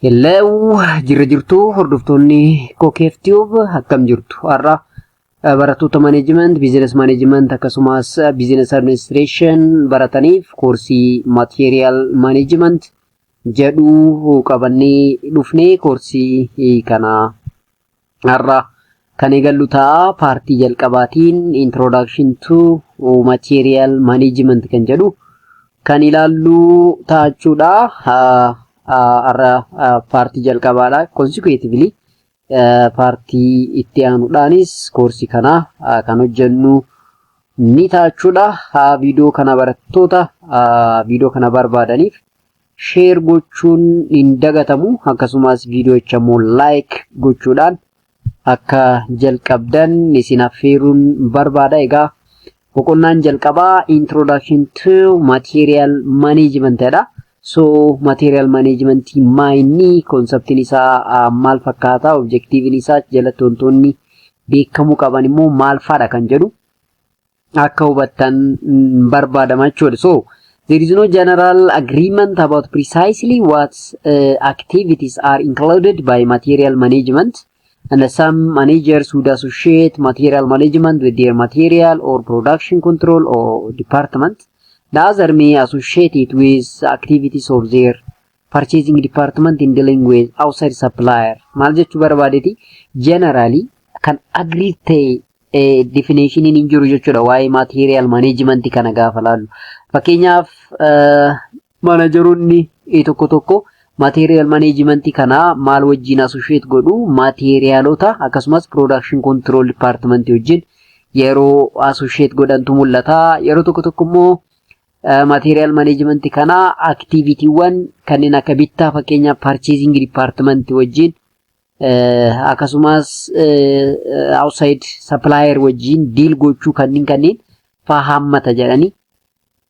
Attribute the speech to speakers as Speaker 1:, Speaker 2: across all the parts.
Speaker 1: Hello, jirra jirtu hordoftoonni Kokeef Tube, akkam jirtu? Har'a barattoota management, business management akkasumas business administration barataniif koorsii material management jedhu qabannee dhufnee, koorsii kana har'a kan eegallu ta'a. Paartii jalqabaatiin introduction to material management kan jedhu kan ilaallu ta'a jechuudha. Har'a paartii jalqabaadha. Consecutively paartii itti aanuudhaanis koorsii kana kan hojjennu ni ta'a jechuudha. Viidiyoo kana barattoota viidiyoo kana barbaadaniif share gochuun hin dagatamu. Akkasumas viidiyoocha immoo like gochuudhaan akka jalqabdan isin affeeruun barbaada. Egaa boqonnaan jalqabaa introduction to material management jedha. So material management maayinni, conceptiin isaa maal fakkaata, objectiviin isaa jalatti wantoonni beekamuu qaban immoo maal faadha kan jedhu akka hubattan barbaadama jechuudha. So there is no general agreement about precisely what activities are included by material management, and some managers would associate material management with their material or production control or department. The other may associate it with activities of their purchasing department in dealing with outside supplier. Maal jechuu barbaadeeti? Generally kan agree ta'e definitioniin hin jiru jechuudha waa'ee material management kana gaafa laallu. Fakkeenyaaf, manageroonni tokko tokko material management kana maal wajjin associate godhu? Materialota akkasumas production control department wajjin yeroo associate godhantu mul'ata. Yeroo tokko tokko immoo material management kana activitywwan kanneen akka bittaa, fakkeenyaaf purchasing department wajjin, akkasumas outside supplier wajjin deal gochuu kanneen faa hammata jedhanii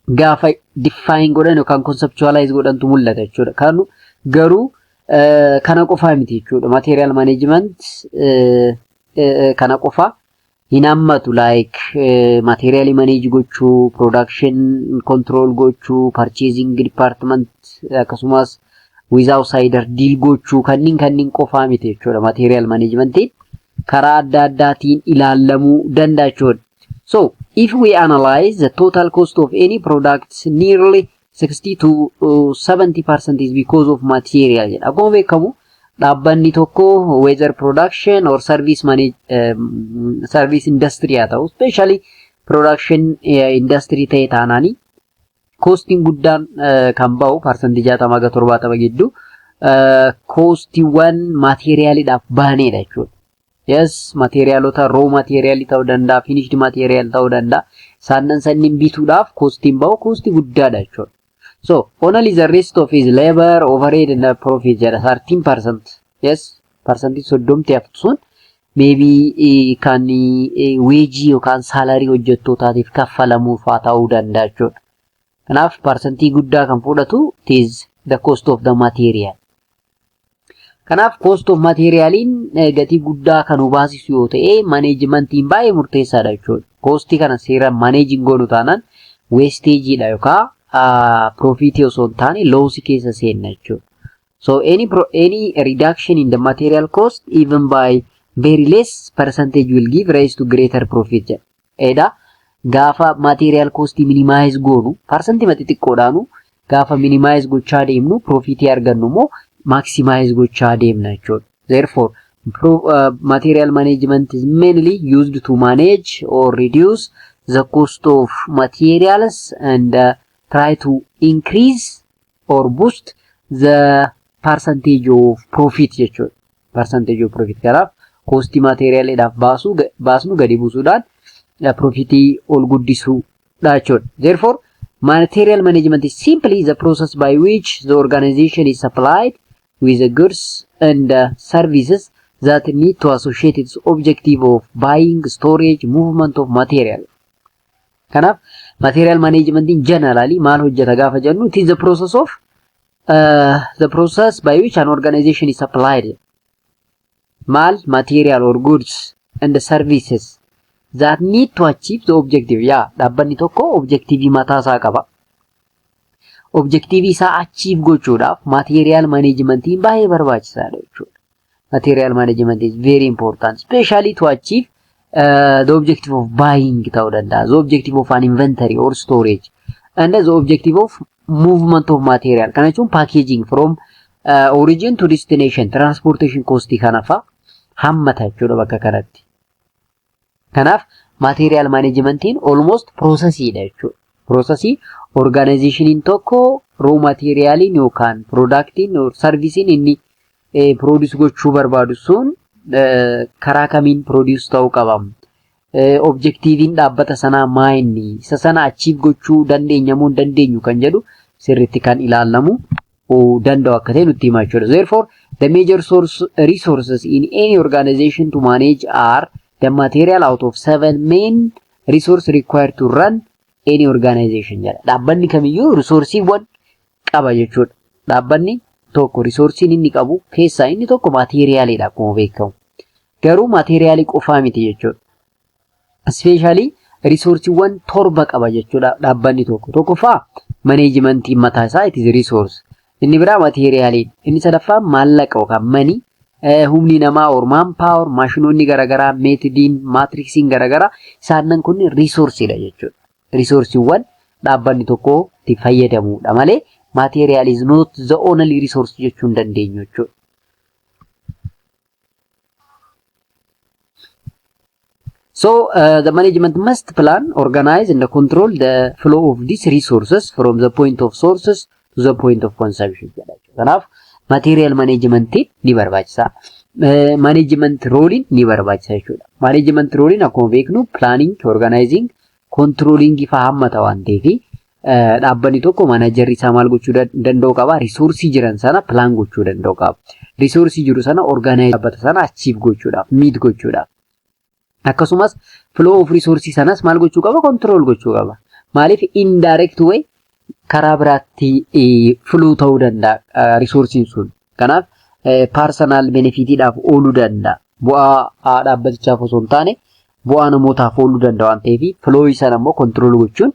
Speaker 1: gaafa define godhan yookaan conceptualize godhantu mul'ata jechuudha. Kan garuu kana qofaa miti jechuudha. Material management kana qofa hin hammatu, like material manage gochuu, production control gochuu, purchasing department akkasumas with outsider deal gochuu kanneen qofaa miti jechuudha. Material managementiin karaa adda addaatiin ilaallamuu danda'a jechuudha. So, if we analyze the total cost of any product, nearly 60 to 70% is because of material jedha. Akkuma beekamu dhaabbanni tokko, whether production or service manage, service industry haa ta'u, especially production industry ta'e taanaani, costiin guddaan kan ba'u 60% haga 70 gidduu costiiwwan materialiidhaaf baanedha jechuudha. Yes, materialota raw materialii ta'uu danda'a, finished material ta'uu danda'a. Isaan sanniin bituudhaaf costiin ba'u costii guddaadha jechuudha. So, only the rest of is labor, overhead and profit jedha, 13%. Yes, 30% haftu sun maybe kan wageii yookaan salaryii hojjettootaatiif kaffalamuuf haa ta'uu danda'a jechuudha. Kanaaf parsantii guddaa kan fudhatu is the cost of the material. Kanaaf cost of materialiin gatii guddaa kan nu baasisu yoo ta'e, managementiin baay'ee murteessaadha jechuudha. Costii kana seeraan manage hin goonu taanaan wastageiidha yookaan profitii osoo hin taane lossii keessa seenna jechuudha. So any reduction in the material cost, even by very less percentage, will give rise to greater profit jedha. Edaa gaafa material costii minimize goonu, parsantii xixiqqoodhaanu gaafa minimize gochaa deemnu, profitii argannu immoo maximize gochaa deemna jechuudha. Therefore, material management is mainly used to manage or reduce the cost of materials and try to increase or boost the percentage of profit jechuudha. Percentage of profit, kanaaf costii materialiidhaaf baasnu gadi buusuudhaan profitii ol guddisuudha jechuudha. Therefore, material management is simply the process by which the organization is supplied with the goods and services that need to associate its objective of buying, storage, movement of material. Kanaaf material management in generally maal hojjeta gaafa jennu, it is the process of the process by which an organization is supplied maal material or goods and services that need to achieve the objective. Yaa, dhaabbanni tokko objectivii mataa isaa qaba. Objective isaa achieve gochuudhaaf material managementiin baay'ee barbaachisaadha jechuudha. Material management is very important, especially to achieve the objective of buying ta'uu danda'a, the objective of an inventory or storage, and the objective of movement of material. Kana jechuun packaging from origin to destination, transportation cost kana fa'a hammata jechuudha bakka kanatti. Kanaaf material managementiin almost processiidha jechuudha. Processii organizationiin tokko raw materialiin yookaan productiin or serviceiin inni produce gochuu barbaadu sun karaa kamiin produce ta'uu qaba. Objectiviin dhaabbata sanaa maa inni, isa sana achieve gochuu dandeenya moo hin dandeenyu kan jedhu sirriitti kan ilaalamu danda'u akka ta'e nutti hima jechuudha. Therefore, the major source resources in any organization to manage are the material out of seven main resource required to run any organization jedha. Dhaabbanni kamiyyuu resourceiiwwan qaba jechuudha. Dhaabbanni tokko resourceiin inni qabu keessaa inni tokko materialiidha akkuma beekamu. Garuu materialii qofaa miti jechuudha. Especially resourceiiwwan torba qaba jechuudha dhaabbanni tokko. Tokkoffaa, managementiin mataa isaa, it is resource. Inni biraa materialiin. Inni sadaffaa maallaqa yookaan money, humni namaa or manpower, maashinoonni garaagaraa, methodiin, matrixiin garaagaraa isaan kun resourceiidha jechuudha. Resourceiiwwan dhaabbanni tokko itti fayyadamudha malee material is not the only resource jechuu hin dandeenyu jechuudha. So the management must plan, organize and control the flow of these resources from the point of sources to the point of consumption jedha. Kanaaf material management ni barbaachisa. Management roleiin ni barbaachisa jechuudha. Management roleiin akkuma beeknu planning, organizing, controlling fa'aa hammata waan ta'eef, dhaabbanni tokko managerri isaa maal gochuu danda'u qaba? Resourceii jiran sana plan gochuu danda'u qaba. Resourceii jiru sana organize dhaabbata sana achieve gochuudhaaf, meet gochuudhaaf. Akkasumas flow of resource sanas maal gochuu qaba? Control gochuu qaba. Maaliif indirect way karaa biraatti flow ta'uu danda'a resourceiin sun. Kanaaf personal benefitiidhaaf ooluu danda'a. Bu'aa dhaabbatichaaf osoo hin taane bu'aa namootaaf ooluu danda'a waan ta'eef, flow sana immoo control gochuun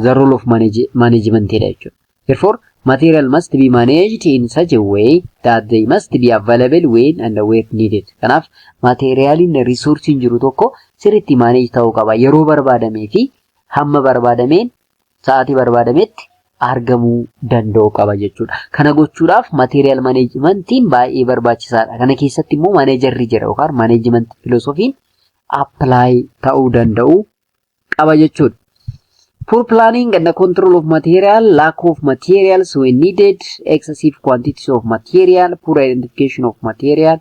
Speaker 1: the role of management dha jechuudha. Therefore, material must be managed in such a way that they must be available when and where needed. Kanaaf materialiin, resourceiin jiru tokko sirriitti manage ta'uu qaba. Yeroo barbaadamee fi hamma barbaadameen sa'aatii barbaadametti argamuu danda'u qaba jechuudha. Kana gochuudhaaf material managementiin baay'ee barbaachisaadha. Kana keessatti immoo managerri jira yookaan management philosophyiin apply ta'uu danda'u qaba jechuudha. Poor planning and the control of material, lack of materials when needed, excessive quantities of material, poor identification of material,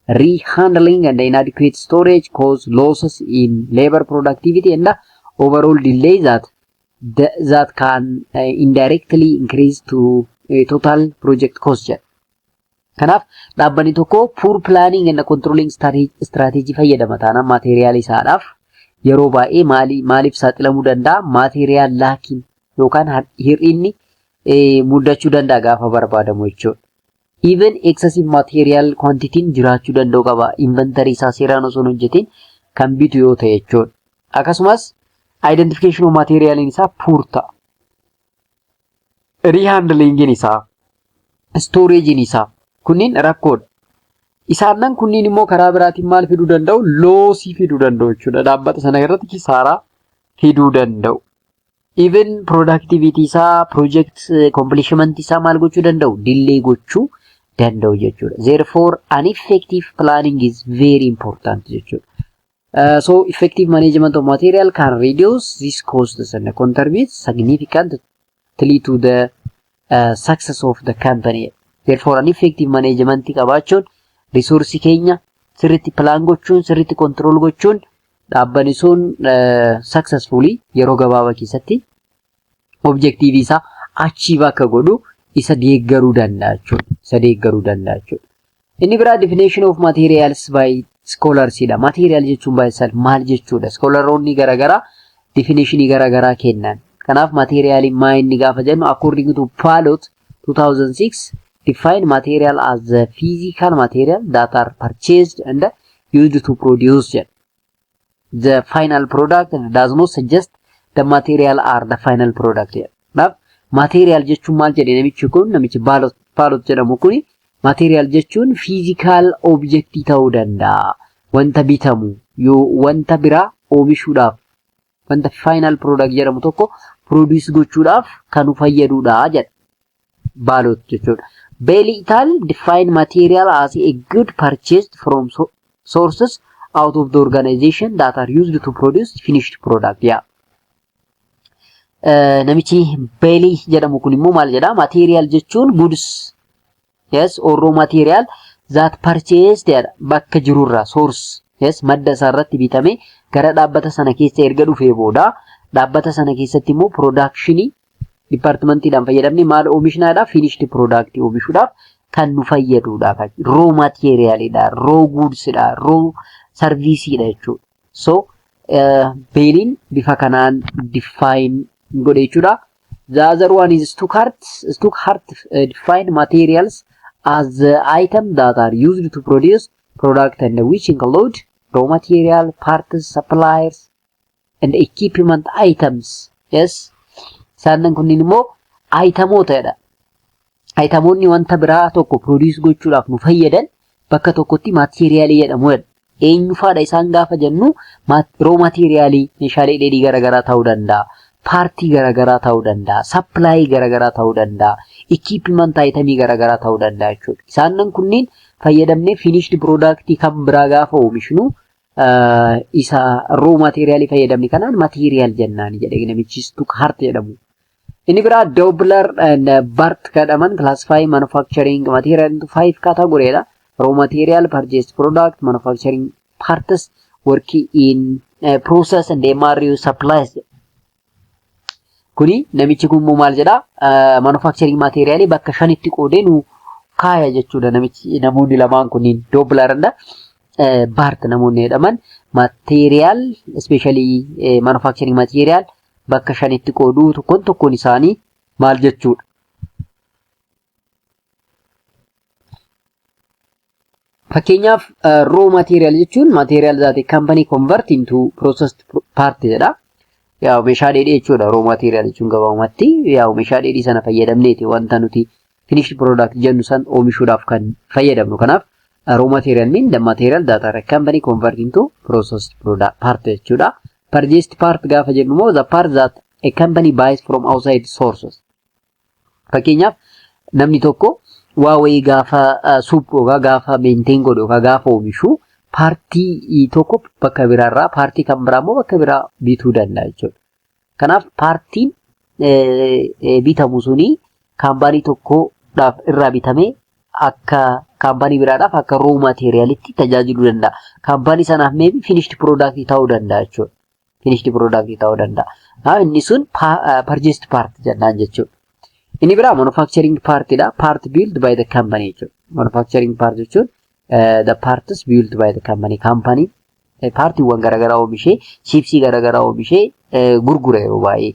Speaker 1: rehandling and inadequate storage cause losses in labor productivity and the overall delay that can indirectly increase to total project cost jedha. Kanaaf dhaabbanni tokko poor planning and controlling strategy fayyadama taanaan material isaadhaaf yeroo baay'ee maaliif saaxilamuu danda'a? Material lacking yookaan hir'inni mudachuu danda'a gaafa barbaadamu jechuudha. Even excessive material quantityin jiraachuu danda'u qaba. Inventory isaa seeraan osoo hin hojjetin kan bitu yoo ta'e jechuudha. Akkasumas identification of materialiin isaa poor ta'a. Rehandlingin isaa, storagein isaa kunniin rakkoodha. Isaannan kunniin immoo karaa biraatiin maal fiduu danda'u? Lossii fiduu danda'u jechuudha. Dhaabbata sana irratti kisaaraa fiduu danda'u. Even productivity isaa, project completion isaa maal gochuu danda'u? Delay gochuu danda'u jechuudha. Therefore, an effective planning is very important jechuudha. So effective management of material can reduce these costs and contribute significantly to the success of the company. Therefore, an effective management qabaachuun, resource keenya sirriitti plan gochuun, sirriitti control gochuun dhaabbanni sun successfully yeroo gabaabaa keessatti objective isaa achieve akka godhu isa deeggaruu danda'a jechuudha. Isa deeggaruu danda'a jechuudha. Inni biraa definition of materials by scholars dha. Material jechuun by itself maal jechuudha? Scholaroonni garaagaraa definitionii garaagaraa kennan. Kanaaf materialiin maa inni gaafa jennu, according to Palot 2006, define material as the physical material that are purchased and used to produce jedha. The final product and does not suggest the material are the final product jedha. Kanaaf Material jechuun maal jedhe namichi kun, namichi Ballot jedhamu kuni, material jechuun physical objectii ta'uu danda'a. Wanta bitamu yoo wanta biraa oomishuudhaaf, wanta final product jedhamu tokko produce gochuudhaaf kan nu fayyadudha jedha. Ballot jechuudha. Bailey et al define material as a good purchased from sources out of the organization that are used to produce finished product. Yeah. Namichi Bailey jedhamu kun immoo maal jedha? Material jechuun goods, yes, or raw material that purchased jedha, bakka jirurraa, source, yes, madda isaarratti bitame gara dhaabbata sana keessa erga dhufee booda dhaabbata sana keessatti immoo productionii departmentiidhaan fayyadamne maal oomishnaadha? Finished product oomishuudhaaf kan nu fayyadudha. Raw materialidha, raw goodsidha, raw serviceidha jechuudha. So Baileyn bifa kanaan define godhe jechuudha. The other one is Stuchard. Stuchard define materials as the item that are used to produce product and which include raw material, parts, suppliers and equipment items. Yes. Isaan kunniin immoo itemootadha. Itemoonni wanta biraa tokko produce gochuudhaaf nu fayyadan bakka tokkotti materialii jedhamu. Eenyufaadha isaan gaafa jennu, raw materialii meeshaalee dheedhii garaagaraa ta'uu danda'a. Partii garaagaraa ta'uu danda'a. Supplyii garaagaraa ta'uu danda'a. Equipment itemii garaagaraa ta'uu danda'a jechuudha. Isaan kunniin fayyadamnee finished product kan biraa gaafa oomishnu isa raw materialii fayyadamne kanaan material jennaan jedhe namichi Stuchard jedhamu. Inni biraa Dobler and Bart jedhaman classify manufacturing material into five category dha. Raw material, purchased product, manufacturing parts, work in process and MRO supplies. Kuni namichi kun immoo maal jedhaa? Manufacturing materialii bakka shanitti qoodee nu kaaya jechuudha namichi, namoonni lamaan kunniin, Dobler and Bart namoonni jedhaman, material, especially manufacturing material bakka shanitti qooduu, tokkoon tokkoon isaanii maal jechuudha. Fakkeenyaaf, raw material jechuun material that a company convert into processed part jedha. Yaa, meeshaa dheedhii jechuudha raw material jechuun gabaabumatti. Yaa, meeshaa dheedhii sana fayyadamneeti wanta nuti finished product jennu san oomishuudhaaf kan fayyadamnu. Kanaaf raw material mean the material that a company convert into processed product part jechuudha. Purchased part gaafa jennu immoo the part that a company buys from outside sources. Fakkeenyaaf, namni tokko waa wayii gaafa suphu yookaan gaafa maintain godhu yookaan gaafa oomishu partii tokko bakka biraarraa, partii kan biraa immoo bakka biraa bituu danda'a jechuudha. Kanaaf partiin bitamu suni companyii tokkodhaaf irraa bitamee akka companyii biraadhaaf akka raw materialitti tajaajiluu danda'a. Companyii sanaaf maybe finished product ta'uu danda'a jechuudha. Finished product ta'uu danda'a. Kanaaf inni sun purchased part jennaan jechuudha. Inni biraa manufacturing partidha. Part built by the company jechuudha. Manufacturing part jechuun the parts built by the company. Company partiiwwan garaagaraa oomishee, chipsii garaagaraa oomishee gurgura yeroo baay'ee.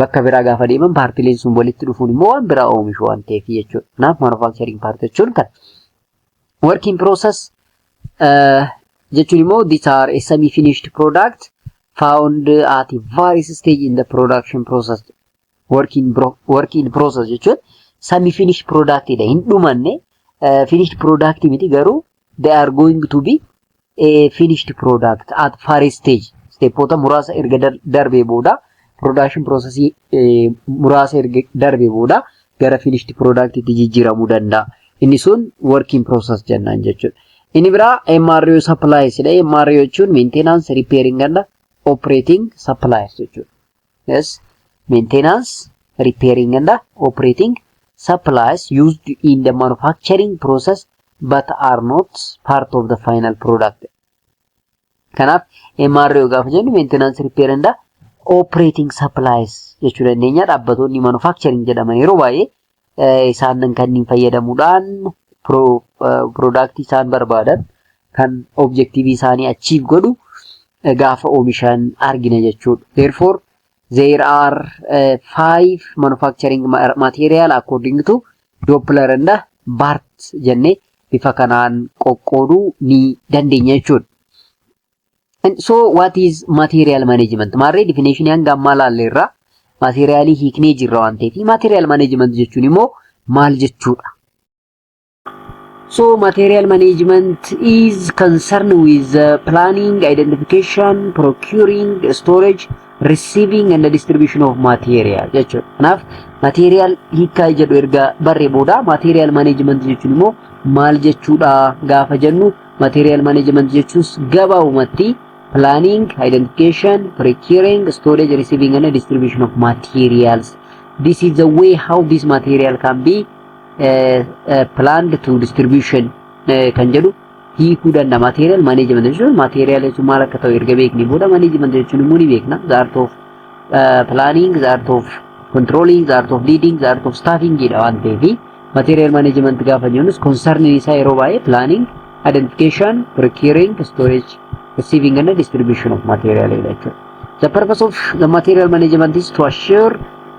Speaker 1: Bakka biraa gaafa deeman partiileen sun walitti dhufuun immoo waan biraa oomishu waan ta'eef jechuudha. Kanaaf manufacturing part jechuun kan. Work in process jechuun immoo these are a semi finished product found at various stage in the production process. Work in process jechuun semi finished product dha. Hin dhumanne, finished product miti, garuu they are going to be a finished product at various stage. Stepoota muraasa erga darbee booda, production process muraasa erga darbee booda gara finished product itti jijjiiramuu danda'a. Inni sun work in process jennaan jechuudha. Inni biraa MRO supplies dha. MRO jechuun maintenance, repairing and operating supplies jechuudha. Yes, maintenance, repairing and operating supplies used in the manufacturing process but are not part of the final product. Kanaaf MRO gaafa jennu maintenance, repair and operating supplies jechuu dandeenya. Dhaabbatoonni manufacturing jedhaman yeroo baay'ee isaan kanneen fayyadamuudhaan product isaan barbaadan kan objective isaanii achieve godhu gaafa oomishan argina jechuudha. Therefore, there are five manufacturing material according to Dobler and Bart jennee bifa kanaan qoqqooduu ni dandeenya jechuudha. And so what is material management? Maarree, definition hanga ammaa laalleerra. Materialii hiiknee jirra waan ta'eef material management jechuun immoo maal jechuudha? So material management is concerned with the planning, identification, procuring, storage, receiving and the distribution of material jechuudha. Kanaaf material hiikkaa jedhu erga barree booda material management jechuun immoo maal jechuudha gaafa jennu material management jechuun gabaabumatti planning, identification, procuring, storage, receiving and distribution of materials. This is the way how this material can be planned to distribution kan jedhu hiikuu danda'a. Material management jechuun material jechuun maal akka ta'u erga beeknee booda management jechuun immoo ni beekna. The art of planning, the art of controlling, the art of leading, the art of staffing dha waan ta'eef material management gaafa jennus concern isaa yeroo baay'ee planning, identification, procuring, storage, receiving and distribution of material jechuudha. The purpose of the material management is to assure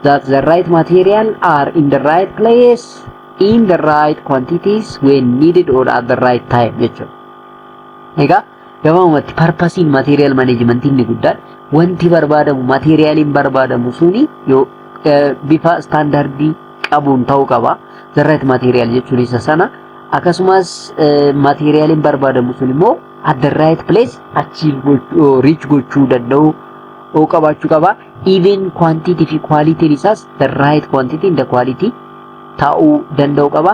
Speaker 1: that the right material are in the right place in the right quantities when needed or at the right time jechuudha. Egaa gabaabumatti purposiin material management inni guddaan wanti barbaadamu materialiin barbaadamu suni yoo bifa standardii qabuun ta'uu qaba. The right material jechuun isa sana akkasumas materialiin barbaadamu sun immoo at the right place achieve gochuu reach gochuu danda'u qabaachuu qaba. Even quantity fi quality isaas the right quantity and the quality ta'uu danda'u qaba.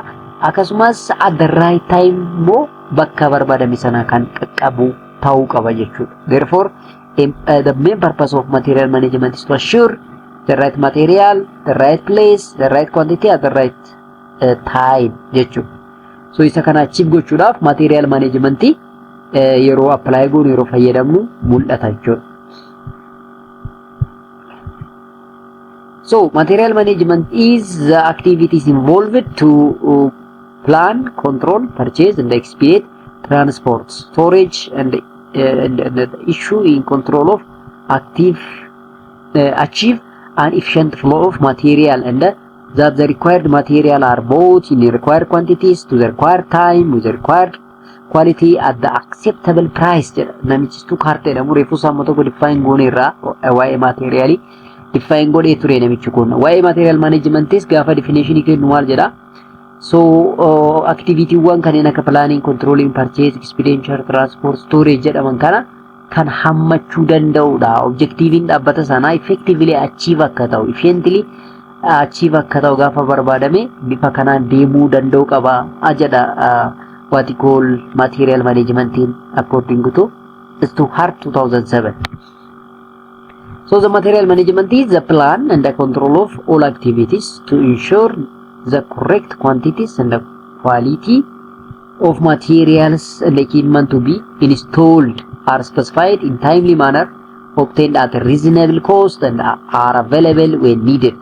Speaker 1: Akkasumas at the right time immoo bakka barbaadame sana kan qaqqabu ta'uu qaba jechuudha. Therefore, the main purpose of material management is to assure the right material, the right place, the right quantity at the right time jechuudha. So isa kana achieve gochuudhaaf material management yeroo apply goonu yeroo fayyadamnu mul'ata jechuudha. So material management is the activities involved to plan, control, purchase and expedite transport, storage and the issue in control of active achieve an efficient flow of material and that the required material are bought in the required quantities to the required time with the required quality at the acceptable price jedha. Namichi Stuart jedhamu reefuu sammuu tokko define goone irraa waa'ee materialii define godhee ture namichi kun. Waa'ee material managementis gaafa definition kennu maal jedha? So activitiiwwan kanneen akka planning, controlling, purchase, expenditure, transport, storage jedhaman kana kan hammachuu danda'udha. Objectiviin dhaabbata sanaa effectively achieve akka ta'u, efficiently achieve akka ta'u gaafa barbaadame bifa kanaan deemuu danda'u qaba jedha what you call material management according to Stuart 2007. So the material management is the plan and the control of all activities to ensure the correct quantities and the quality of materials and equipment to be installed are specified in timely manner, obtained at a reasonable cost and are available when needed.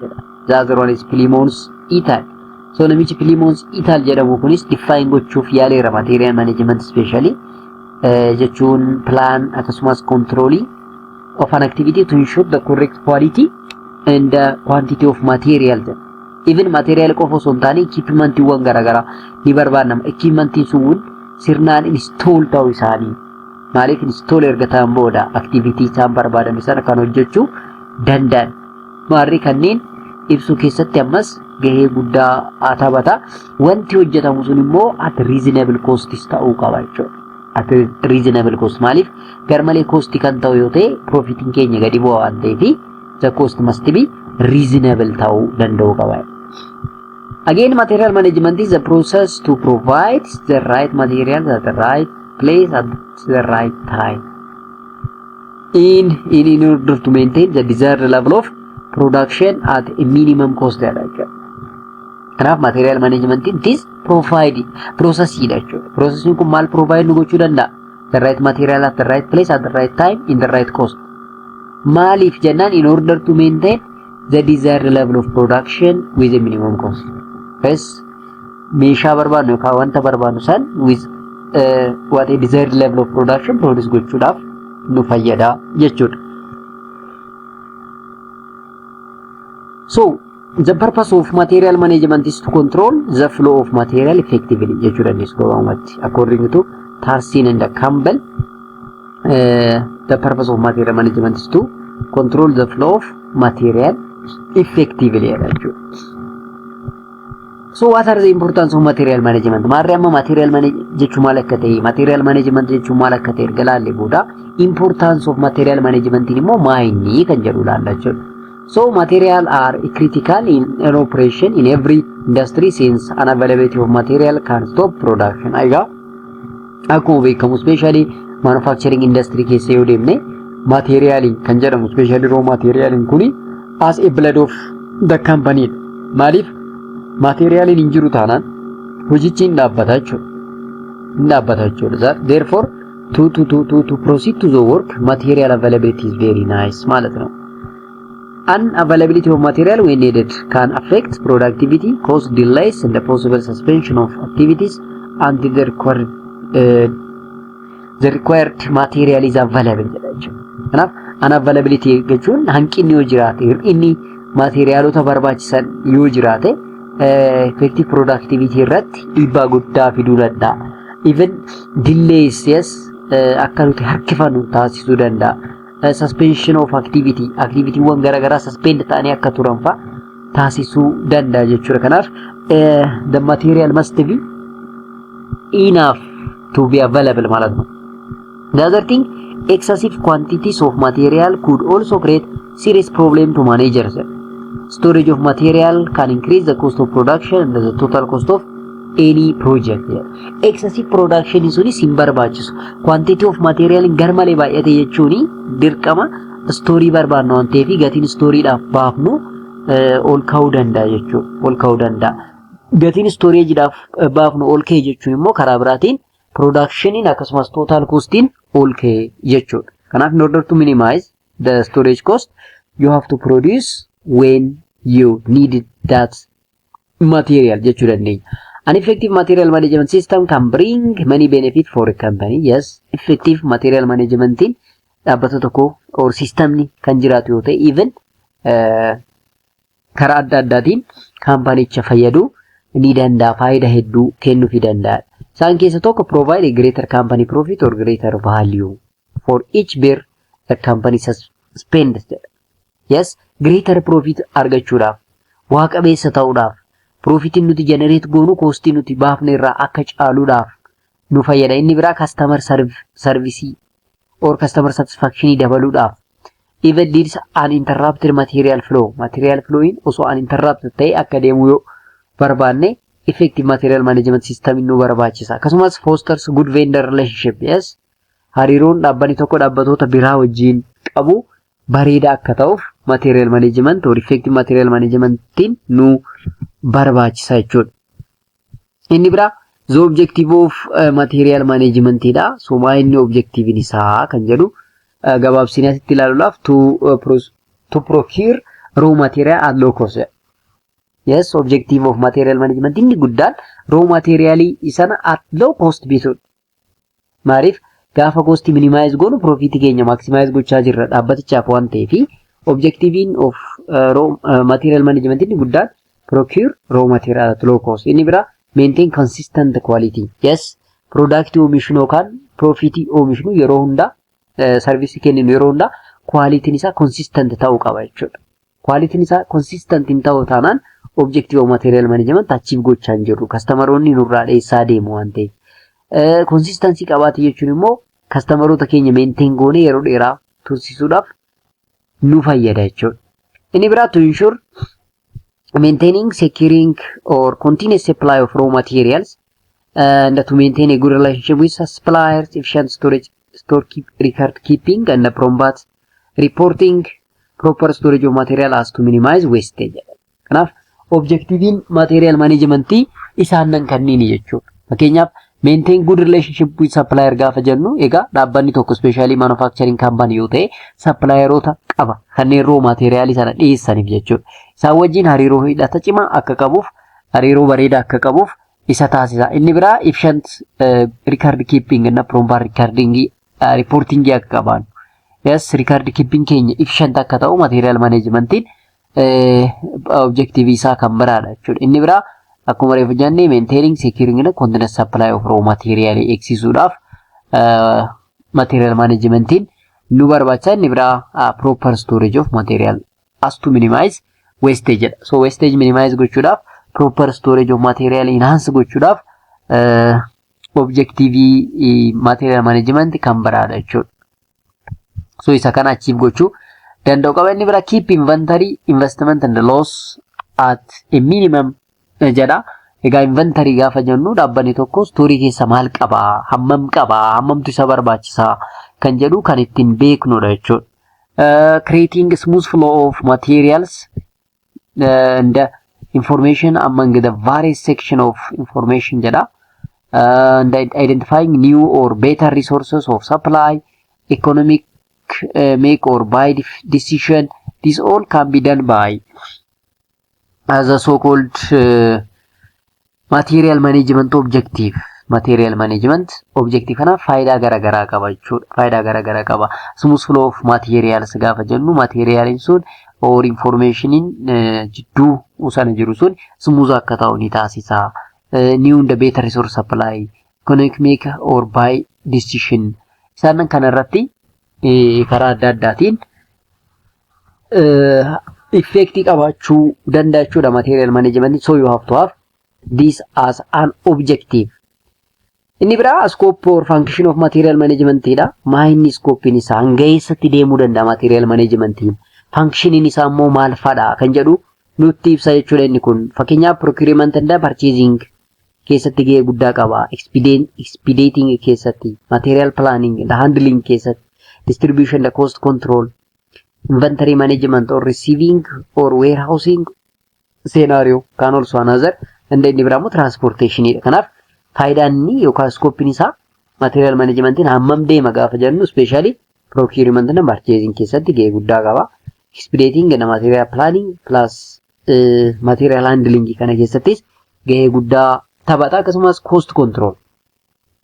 Speaker 1: The other one is Plemmons et al. So namichi Plemmons et al jedhamu kunis define gochuuf yaaleera material management specially jechuun plan akkasumas controlling of an activity to ensure the correct quality and quantity of material jedha. Even material qofa osoo hin taane equipmentiiwwan garaagaraa ni barbaadama. Equipmentiin sun sirnaan install ta'uu isaanii maaliif install erga ta'an booda activity isaan barbaadame sana kan hojjechuu danda'an. Maarri kanneen ibsuu keessatti ammas gahee guddaa taphata. Wanti hojjetamu sun immoo at reasonable cost ta'uu qaba jechuudha. At reasonable cost maaliif garmalee cost kan ta'u yoo ta'e profitiin keenya gadi bu'a waan ta'eef the cost must be reasonable ta'uu danda'uu qaba. Again, material management is the process to provide the right material at the right place at the right time in order to maintain the desired level of production at a minimum cost jedha jechuudha. Kanaaf material management is provide processiidha jechuudha. Processiin kun maal provide nu gochuu danda'a? The right material at the right place at the right time in the right cost. Maaliif jennaan in order to maintain the desired level of production with a minimum cost. Yes, meeshaa barbaadnu yookaan wanta barbaadnu san with what a desired level of production produce gochuudhaaf nu fayyada jechuudha. So, the purpose of material management is to control the flow of material effectively jechuu dandeessu gabaabumatti. According to Tarsin and Campbell, the purpose of material management is to control the flow of material Effectively jechuudha. So what are the importance of material management? Maarri amma material management jechuun maal akka ta'e, material management jechuun maal akka ta'e erga laallee booda, importance of material management immoo maa inni kan jedhu laalla jechuudha. So material are critical in an operation in every industry, since unavailability of material can stop production. Egaa akkuma beekamu, especially manufacturing industry keessa yoo deemne, materialiin kan jedhamu, especially raw materialiin kuni as a blood of the company. Maaliif? Materialiin hin jiru taanaan hojichi hin dhaabbata jechuudha. Hin dhaabbata jechuudha. Therefore, to proceed to the work, material availability is very nice ማለት ነው። Unavailability of material when needed can affect productivity, cause delays and the possible suspension of activities until the required material is available jedha jechuudha. Kanaaf unavailability jechuun hanqinni yoo jiraate, hir'inni materialota barbaachisan yoo jiraate, effective productivity irratti dhiibbaa guddaa fiduu danda'a. Even delays, yes, akka nuti harkifannu taasisuu danda'a. Suspension of activity, activitywwan garaagaraa suspend ta'anii akka turan fa'a taasisuu danda'a jechuudha. Kanaaf the material must be enough to be available ማለት ነው። The other thing, excessive quantities of material could also create serious problem to managers. Storage of material can increase the cost of production and the total cost of any project. Excessive production sunis hin barbaachisu. Quantity of material garmalee baay'ate jechuun dirqama storeii barbaannu waan ta'eef gatiin storeiidhaaf baafnu ol ka'uu danda'a jechuudha. Ol ka'uu danda'a. Gatiin storageiidhaaf baafnu ol ka'e jechuun immoo karaa biraatiin productioniin akkasumas total costiin ol ka'e jechuudha. Kanaaf in order to minimize the storage cost, you have to produce when you need that material jechuu dandeenya. An effective material management system can bring many benefit for a company. Yes, effective material managementiin dhaabbata tokko or systemni kan jiraatu yoo ta'e, even karaa adda addaatiin kaampanicha fayyaduu ni danda'a. Faayidaa hedduu kennuufii danda'a. Isaan keessa tokko, provide a greater company profit or greater value for each birr the company spends jedha. Yes, greater profit argachuudhaaf, bu'aa qabeessa ta'uudhaaf, profitiin nuti generate goonu costii nuti baafne irraa akka caaluudhaaf nu fayyada. Inni biraa customer service or customer satisfaction dabaluudhaaf, even leads uninterrupted material flow. Material flowin osoo uninterrupted ta'e akka deemu yoo barbaanne, effective material management system nu barbaachisa. Akkasumas fosters good vendor relationship. Yes, hariiroon dhaabbanni tokko dhaabbatoota biraa wajjin qabu bareeda akka ta'uuf material management or effective material managementiin nu barbaachisa jechuudha. Inni biraa the objective of material management dha. So maa inni objectivein isaa kan jedhu gabaabsinee asitti ilaaluudhaaf, to procure raw material at low cost. Yes, objective of material management inni guddaan raw materialii sana at low cost bituudha. Maaliif? Gaafa cost minimize goonu profitii keenya maximize gochaa jirra dhaabbatichaaf waan ta'eef, objectiviin of raw material management inni guddaan procure raw material at low cost. Inni biraa maintain consistent quality. Yes, product oomishnu yookaan profitii oomishnu yeroo hundaa, serviceii kenninu yeroo hundaa qualityn isaa consistent ta'uu qaba jechuudha. Qualityn isaa consistent hin ta'u taanaan objective of material management achieve gochaa hin jirru. Customeroonni nurraa dheessaa deemu waan ta'eef. Consistency qabaate jechuun immoo customeroota keenya maintain goonee yeroo dheeraa tursiisuudhaaf nu fayyada jechuudha. Inni biraa to ensure maintaining, securing or continuous supply of raw materials and to maintain a good relationship with suppliers, efficient storage, store keep, record keeping and prompt reporting, proper storage of material as to minimize wastage. Kanaaf objectiviin material managementii isaan kanneen jechuudha. Fakkeenyaaf, maintain good relationship with supplier gaafa jennu, egaa dhaabbanni tokko, specially manufacturing company yoo ta'e, supplieroota qaba kanneen raw materialii sana dhiyeessaniif jechuudha. Isaan wajjin hariiroo hidhata cimaa akka qabuuf, hariiroo bareedaa akka qabuuf isa taasisa. Inni biraa efficient record keeping እና proper recording reporting akka qabaannu. Yes, record keeping keenya efficient akka ta'u material managementiin objective isaa kan biraadha jechuudha. Inni biraa akkuma reefu jennee maintaining, securing and continuous supply of raw material eegsisuudhaaf material managementiin nu barbaachisa. Inni biraa proper storage of material as to minimize Wastage jedha. So wastage minimize gochuudhaaf, proper storage of material enhance gochuudhaaf objective material management kan biraadha jechuudha. So isa kana achieve gochuu danda'u qaba. Inni bira keep inventory, investment and loss at a minimum jedha. Egaa inventory gaafa jennu dhaabbanni tokko store keessa maal qabaa, hammam qabaa, hammamtu isa barbaachisaa kan jedhu kan ittiin beeknudha jechuudha. Creating smooth flow of materials and information among the various section of information jedha. And identifying new or better resources of supply, economic make or buy decision. This all can be done by as a so-called material management objective. Material management objective kana faayidaa garaagaraa qaba jechuudha. Faayidaa garaagaraa qaba. Smooth flow of materials gaafa jennu materialiin sun or informationiin jidduu sana jiru sun smooth akka ta'u ni taasisa. New and better resource supply, economic make or buy decision. Isaan kana irratti karaa adda addaatiin effectii qabaachuu danda'a jechuudha material management. So you have to have this as an objective. Inni biraa scope or function of material management dha. Maa inni scope isaa hanga eessatti deemuu danda'a material managementiin? Functioniin isaa immoo maal fadha kan jedhu nutti ibsa jechuudha inni kun. Fakkeenyaaf, procurement and purchasing keessatti gahee guddaa qaba. Expediting keessatti, material planning and handling keessatti, distribution and cost control, inventory management or receiving or warehousing scenario can also another, and inni biraa immoo transportation dha. Kanaaf faayidaan inni yookaan scopeiin isaa material managementiin hammam deema gaafa jennu, especially procurement and purchasing keessatti gahee guddaa qaba. Expediting and material planning plus material handling kana keessattis gahee guddaa taphata, akkasumas cost control.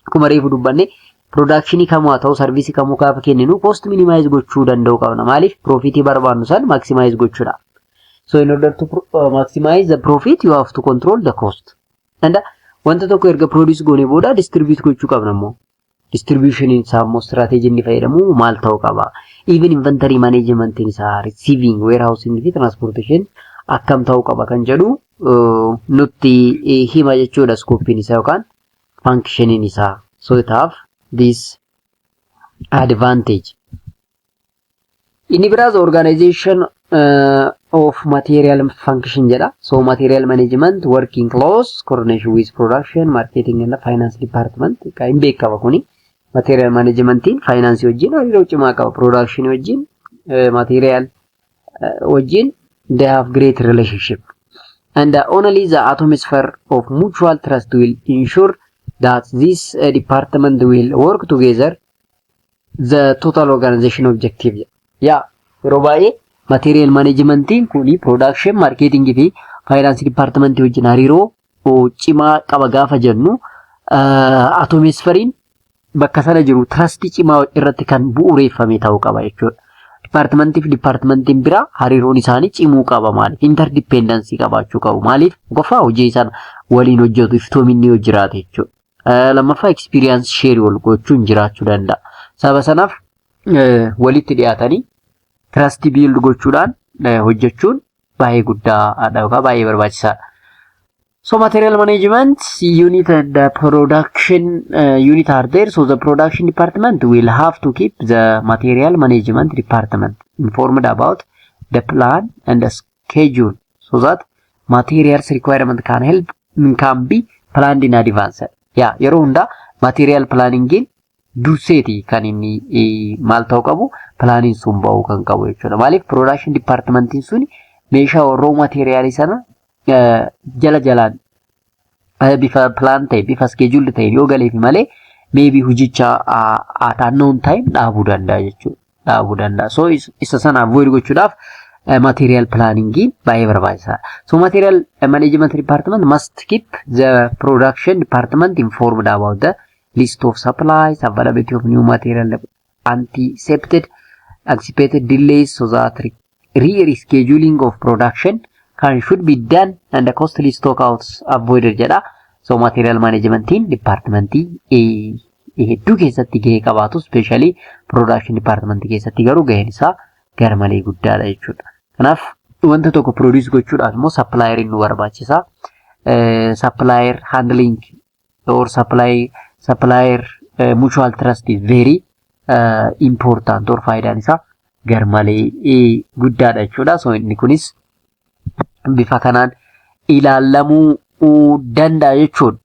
Speaker 1: Akkuma reefu dubbanne, productionii kamuu haa ta'u, serviceii kamuu gaafa kenninu cost minimize gochuu danda'uu qabna. Maaliif? Profitii barbaannu san maximize gochuudha. So in order to maximize the profit, you have to control the cost. And wanta tokko erga produce goone booda distribute gochuu qabna immoo. Distribution isaa immoo strategy inni fayyadamu maal ta'uu qaba? Even inventory management isaa, receiving, warehousing fi transportation akkam ta'uu qaba kan jedhu nutti hima jechuudha scopeiin isaa yookaan functioniin isaa. So it have this advantage. Inni biraas organization of material function jedha. So material management working close coordination with production, marketing and finance department. Kan beekama kuni. Material managementiin finance wajjin hariiroo cimaa qaba. Production wajjin, material wajjin they have great relationship. And only the atmosphere of mutual trust will ensure that this department will work together the total organization objective. Yaa, yeroo baay'ee material managementiin kuni production, marketing fi finance department wajjin hariiroo cimaa qaba gaafa jennu, atmosphereiin bakka sana jiru trust cimaa irratti kan bu'uureeffame ta'uu qaba jechuudha. Departmentii fi departmentiin biraa hariiroon isaanii cimuu qaba. Maaliif? Interdependency qabaachuu qabu. Maaliif? Tokkoffaa, hojii isaan waliin hojjetu iftoominni yoo jiraate jechuudha. Lammaffaa, experience share wal gochuun jiraachuu danda'a. Sababa sanaaf walitti dhiyaatanii trust build gochuudhaan hojjechuun baay'ee guddaadha yookaan baay'ee barbaachisaadha. So material management unit and the production unit are there. So the production department will have to keep the material management department informed about the plan and the schedule so that materials requirement can be planned in advance. Yaa, yeroo hundaa material planningiin durseeti kan inni maal ta'uu qabu, planiin sun ba'uu kan qabu jechuudha. Maaliif? Production departmentiin sun meeshaa raw materialii sana jala jalaan bifa plan ta'e, bifa schedule ta'e yoo galeefi malee, maybe hojicha at unknown time dhaabuu danda'a jechuudha. Dhaabuu danda'a. So isa sana avoid gochuudhaaf material planningiin baay'ee barbaachisaadha. So material management department must keep the production department informed about the list of supplies, availability of new material, anticipated delays so that re-rescheduling of production can should be done and the costly stock outs avoided jedha. So material managementiin departmentii hedduu keessatti gahee qabaatu, especially production departmentii keessatti garuu gaheen isaa garmalee guddaadha jechuudha. Kanaaf Wanta tokko produce gochuudhaaf immoo supplieriin nu barbaachisa. Supplier handling or supplier mutual trust is very important or faayidaan isaa garmalee guddaadha jechuudha. So inni kunis bifa kanaan ilaalamuu danda'a jechuudha.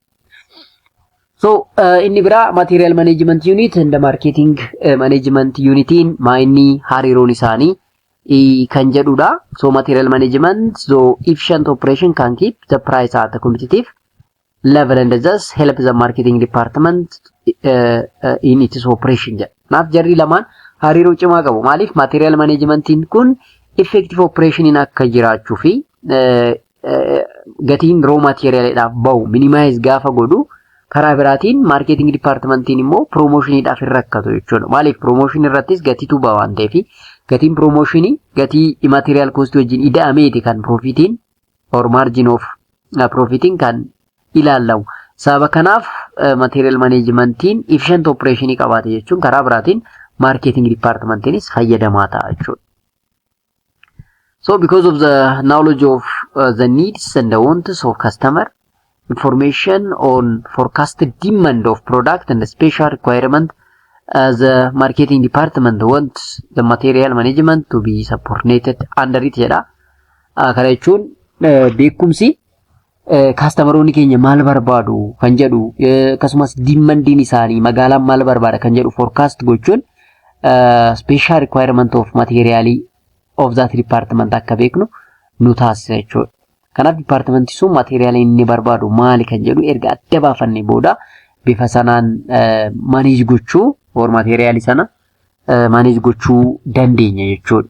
Speaker 1: So inni biraa material management unit and marketing management unitiin maa inni hariiroon isaanii kan jedhudha. So material management, so efficient operation can keep the price at a competitive level and thus help the marketing department in its operation jedha. Kanaaf jarri lamaan hariiroo cimaa qabu. Maaliif material managementiin kun effective operationiin akka jiraachuu fi gatiin raw materialidhaaf bahu minimize gaafa godhu, karaa biraatiin marketing departmentiin immoo promotioniidhaaf hin rakkatu jechuudha. Maaliif promotion irrattis gatiitu baha waan ta'eef, gatiin promotionii gatii material cost wajjin ida'ameeti kan profitiin or margin of profitiin kan ilaallamu. Sababa kanaaf material managementiin efficient operationii qabaate jechuun karaa biraatiin marketing departmentiinis fayyadamaa ta'a jechuudha. So because of the knowledge of the needs and the wants of customer, information on forecasted demand of product and the special requirement, the marketing department wants the material management to be subordinated under it jedha. Kana jechuun beekumsi customeroonni keenya maal barbaadu kan jedhu, akkasumas demandiin isaanii magaalaan maal barbaada kan jedhu forecast gochuun special requirement of materialii of that department akka beeknu nu taasisa jechuudha. Kanaaf departmentii sun materialii inni barbaadu maali kan jedhu erga adda baafannee booda bifa sanaan manage gochuu or materialii sana manage gochuu dandeenya jechuudha.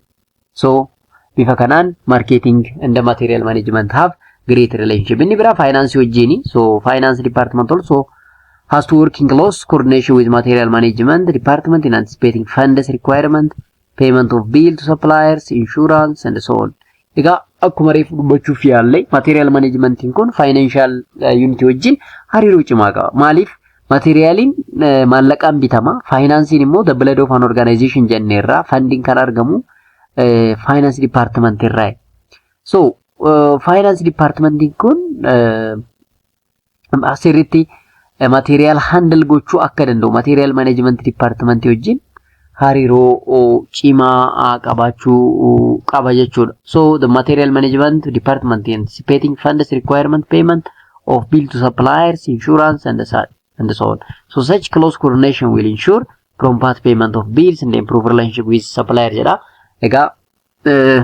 Speaker 1: So bifa kanaan marketing and material management have great relationship. Inni biraa finance wajjini. So finance department also has to work in close coordination with material management department in anticipating funds requirement, payment of bill to suppliers, insurance and so on. Egaa akkuma reefu dubbachuuf yaalle, material managementiin kun financial unit wajjin hariiroo cimaa qaba. Maaliif materialiin maallaqaan bitama, financeiin immoo the blood of an organization jenneerraa fundiin kan argamu finance department irraa. So finance departmentiin kun asirritti material handle gochuu akka danda'u material management department wajjin hariiroo cimaa qabaachuu qaba jechuudha. So the material management department anticipating funds requirement, payment of bill to suppliers, insurance and so and so on. So such close coordination will ensure prompt payment of bills and improve relationship with supplier jedha. Egaa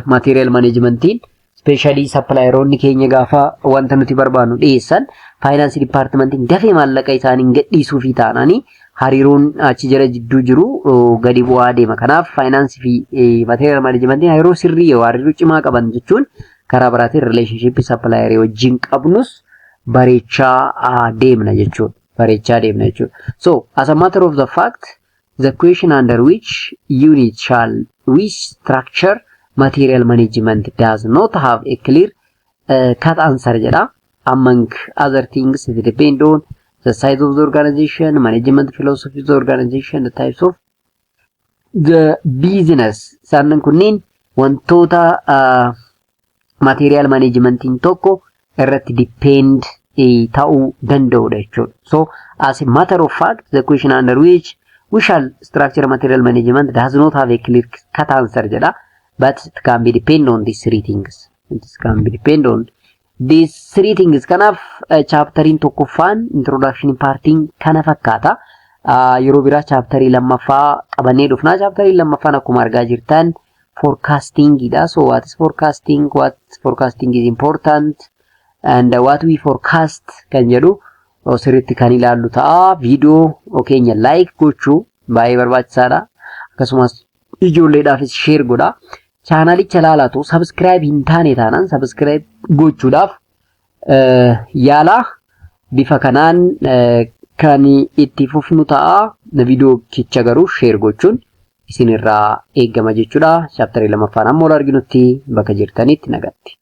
Speaker 1: material managementiin specially supplieroonni keenya gaafa wanta nuti barbaannu dhiyeessan, finance departmentiin dafee maallaqa isaanii gadhiisuu fi taananii hariiroon achi jala jidduu jiru gadi bu'aa deema. Kanaaf finance fi material managementiin hariiroo sirrii yoo hariiroo cimaa qaban jechuun karaa biraatiin relationship supplierii wajjin qabnus bareechaa deemna jechuudha. Bareechaa deemna jechuudha. So as a matter of the fact, the question under which unit shall we structure material management does not have a clear cut answer jedha. Among other things, it depend on the size of the organization, management philosophy of the organization, the types of the business. Isaan kunneen wantoota material managementiin tokko irratti depend ta'uu danda'udha jechuudha. So as a matter of fact, the question under which we shall structure material management does not have a clear cut answer jedha. But it can be depend on these three things. It can be depend on these three things. Kanaaf chapteriin tokkoffaan introduction partiin kana fakkaata. Yeroo biraa chapterii lammaffaa qabannee dhufnaa. Chapterii lammaffaan akkuma argaa jirtan forecastingidha. So what is forecasting? What forecasting is important? And what we forecast kan jedhu sirriitti kan ilaallu ta'a. Viidiyoo keenya like gochuu baay'ee barbaachisaadha. Akkasumas ijoolleedhaafis share godha. Channelicha ilaalatu subscribe hin taane taanaan subscribe gochuudhaaf yaala. Bifa kanaan kan itti fufnu ta'a. Viidiyoo kicha garuu share gochuun isinirraa eeggama jechuudha. Chapterii lammaffaan amma ol arginutti bakka jirtanitti nagatti.